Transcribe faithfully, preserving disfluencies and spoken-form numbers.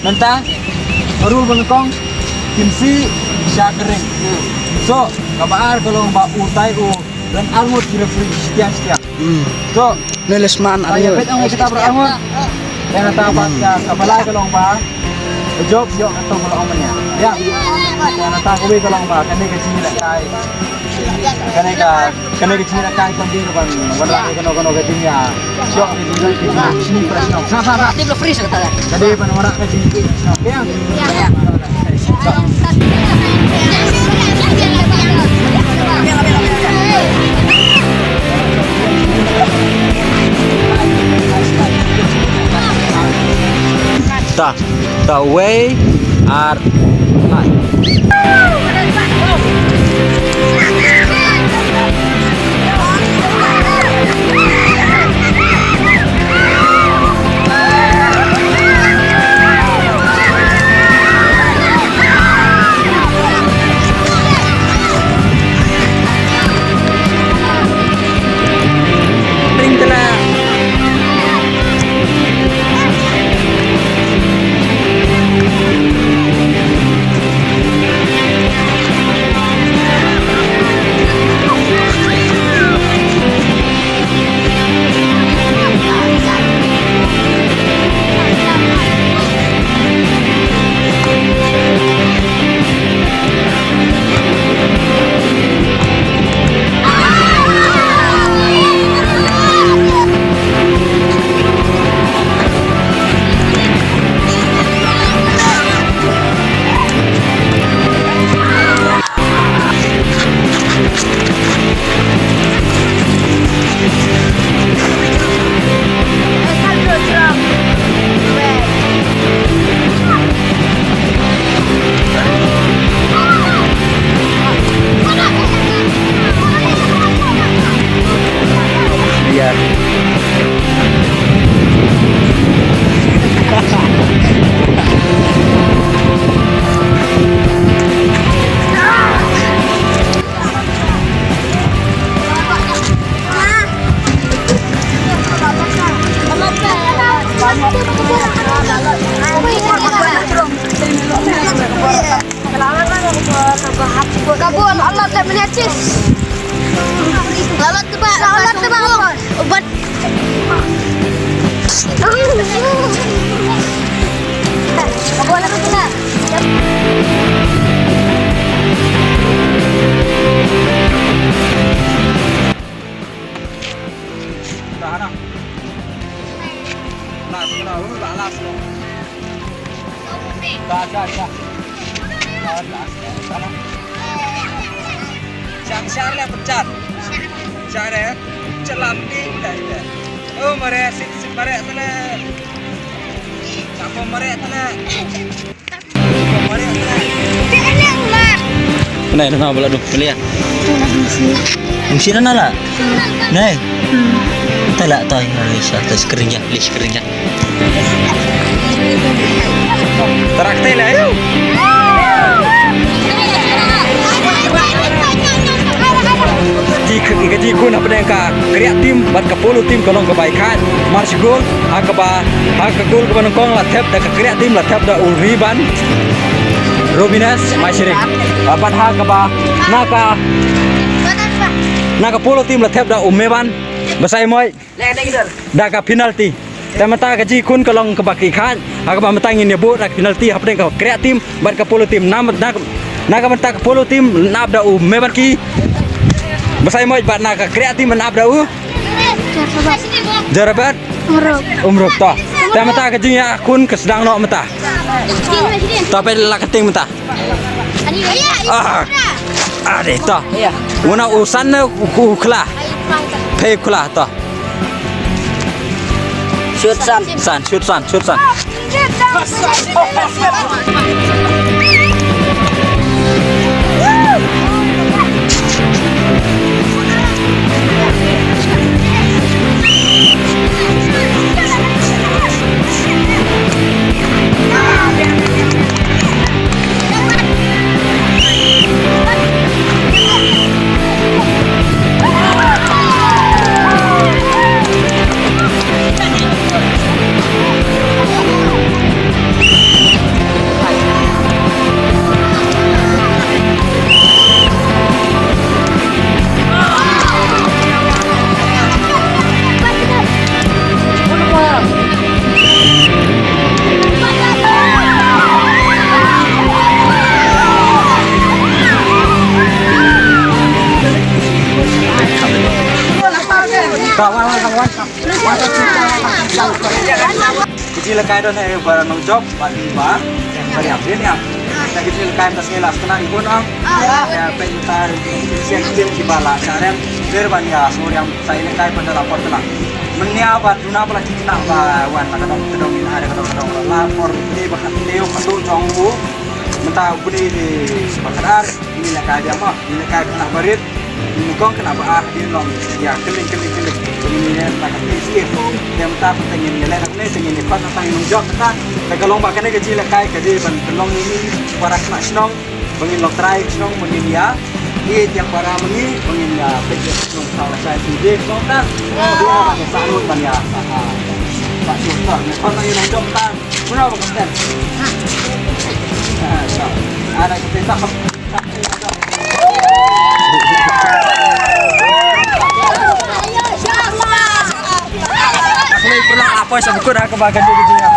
Mynta ka rule ba nyngkong, kim sih sha ka ring. So kaba ar ka long ba u tai u don arngut ki referee shitiang shitiang. So ne le sman ar ngut. Ïa peit ong kita bar arngut. Ïa nata ba ka ba lai ka long ba jop ïoh ka tong ka long mania. Ïa nata ka wei ka long ba kane ka jingïalehkai. Kane ka kane ka jingïalehkai tang dei ban wanrah ïa kano kano ka jingïa. Shuwa ka jingïa ka jingïa shini para shnong. Sa sa sa. Tip lo free sa kata. Ka dei ban wanrah ka jingïa. Ïa. Ta, ta wei ar lai. Kabul, Allah tak menyakit. Lalat tebak, lalat tebak. Ubat. Kabul, lalat tebak. Dah, dah. Last, dah, dah, last. Dah, dah, dah. Dah, dah, dah. Chang shar le pechan. Shar le. Chelam ding dah dah. Oh, mare sik sik mare tane. Sako mare tane. Nai, nai, bala du, bala ya. Ungsi na nala. Nai. Tala toy, Malaysia, tas kerinja, lis kerinja. Tarak tela, ayo. Ji, ka ji kun hapdeng ka kriat tim bad ka polo tim ka long ka bai khat. Mar shi gol, ha kaba, ha ka gol kaba nyngkong la thep da ka kriat tim la thep da u Riban Robines Maisring. Ah, bad ha kaba, na ka, na ka polo tim la thep da u Meban Basaiawmoit da ka penalty. Te mynta ka jingkhun ka long kaba ki khat, ha kaba mynta ngin ïa buh da ka penalty hapdeng ka kriat tim bad ka polo tim. Na, na, na ka mynta ka polo tim la nap da u Meban ki Basaiawmoit bad na ka kriat tim la nap da u Jarabet. Umruk. Umruk to. Te mynta ka jingïakhun ka sdang noh mynta. To peit la ka ting mynta. Ah. Ade to. Una u san ne u khla. Pei khla to. Shoot san. San, shoot san, shoot san. Lehkai don ha i ba nongjop bad i ba, ba riam, dei ne em? Na ka jingïalehkai mynta sngi la sngewtynnat i bun, ong. Ïa, peit mynta, siang ktien kiba la shah rem, ler ban ïa sngewriam sa ïalehkai pat da la por te lang. Mynnia ba duna ba la ki khynnah ba wan na ka dong ka dong, ïa na ka dong ka dong, la por dei ba khat dei u khadduh jong u. Mynta u bnai dei ba khatar. Ngin ïalehkai biang mo, ngin ïalehkai khynnah barit, ngin ïakong khynnah ba ar, ngin long ïa kylleng kylleng kylleng. Ngin ïaleh na ka phi sih. Te mynta pat te ngin ïaleh na kane, te ngin ïakong na tang nongjop mynta. Te ka long ba kane ka jingïalehkai ka dei ban pynlong ïa ngi para khynnah shnong ba ngin long trai shnong, ba ngin ïa ïeit ïa para ma ngi, ba ngin ïa peit ïa shnong sa la shai sih dei shnong ta. Dei ban ïa sa lut ban ïa sa, sa shnong ta. Ngin ïakong na nongjop mynta. Mano ba ka sten? Ah, so. Ada kita tak. Aku ni pernah apa sebut aku bahagian dia gitu ya.